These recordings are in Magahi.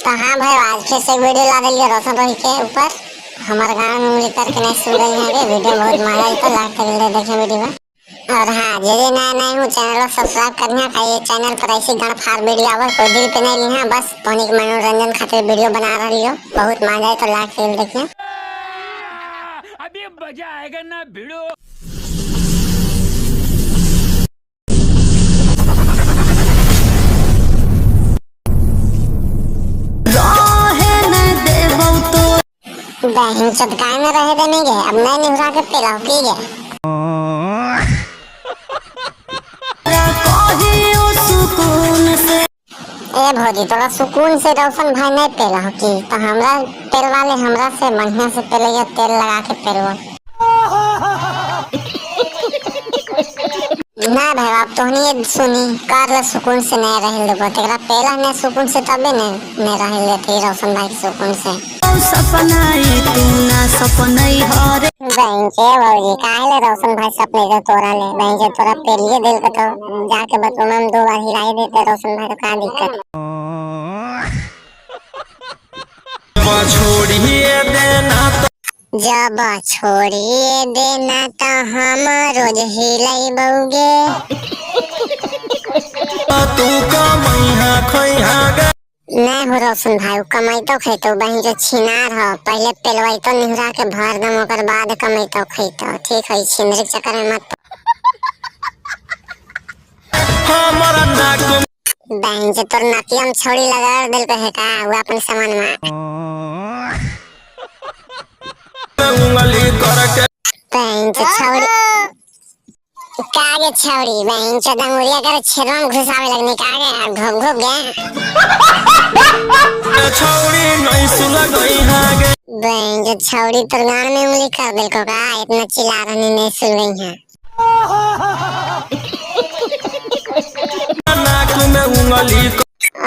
तो हाँ भाई, आज फिर से एक वीडियो ला दिलियो रोशन रोही के ऊपर। हमारे गाँव में उंगली करके नहीं सुन रही है। वीडियो बहुत मजा आई तो लास्ट तक ले देखें वीडियो। और हाँ, जे जे नया नया हूँ चैनल को सब्सक्राइब करना है। ये चैनल पर ऐसी गण फाड़ वीडियो आवे, कोई दिल पे नहीं ली है, बस तोनी के मनोरंजन खातिर वीडियो बना रही हो। बहुत मजा आई तो लास्ट तक देखिए। अभी मजा आएगा ना भिड़ो। बहन चोद काय में रहे देने गे, अब नहीं निहुरा के पेलाओ की गे। ए भौजी, तोरा सुकून से रोशन भाई नहीं पेला हो की? तो हमरा पेलवा ले, हमरा से बढ़िया से पेलैया, तेल लगा के पेलवा ना भाई। अब तोहनी सुनी कर ले, सुकून से नहीं रह देबो तेरा पेला नहीं सुकून से, तबे नहीं नहीं रह लेते रोशन भाई के सुकून से। सपनाई तू ना सपनई हरे। बहन के भौजी, काहे ले रोशन भाई सपने तो तोरा ले? बहन के तोरा पेलिए दिल को तो जाके बतूमा में 2 बार हिलाई देते रोशन भाई, तो का दिक्कत? छोड़िए देना तो जब छोड़िए देना तो हम रोज हिलाइबौगे। तू कमैहा खैहा गे। नहीं हो रोशन भाई, कमाइतो खैतो बहन जो छिनार हो, पहले पेलवाइतो निहुरा के भर दम, ओकर बाद कमाइतो खैतो। ठीक है, छिनरे के चक्कर में मत। हमारा नाक बहन जो तोर नकिया में छौड़ी लगा दिल पे है का वो अपन सामान में उंगली करके। बहन जो छौड़ी कागे छौड़ी, बहन जो दंगुरिया कर छेदवा में घुसावे लगनी कागे घुप घुप गए। छौड़ी नहीं सुलगई गे। बहन जो छौड़ी तोर गान में उंगली कर दिल को का, इतना चिल्ला रहनी नहीं सुन गई है। नाक में उंगली।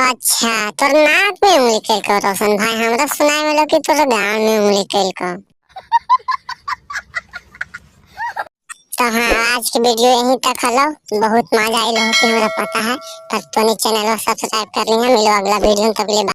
अच्छा, तोर नाक में उंगली कल को रोशन भाई? हमरा सुनाए में कि तोर गान में उंगली कल को। तो हाँ, आज की वीडियो यहीं तक हलो। बहुत मजा आइल हो कि हमरा पता है, पर तोनी चैनल को सब्सक्राइब कर लिहा। मिलो अगला वीडियो में, तब ले।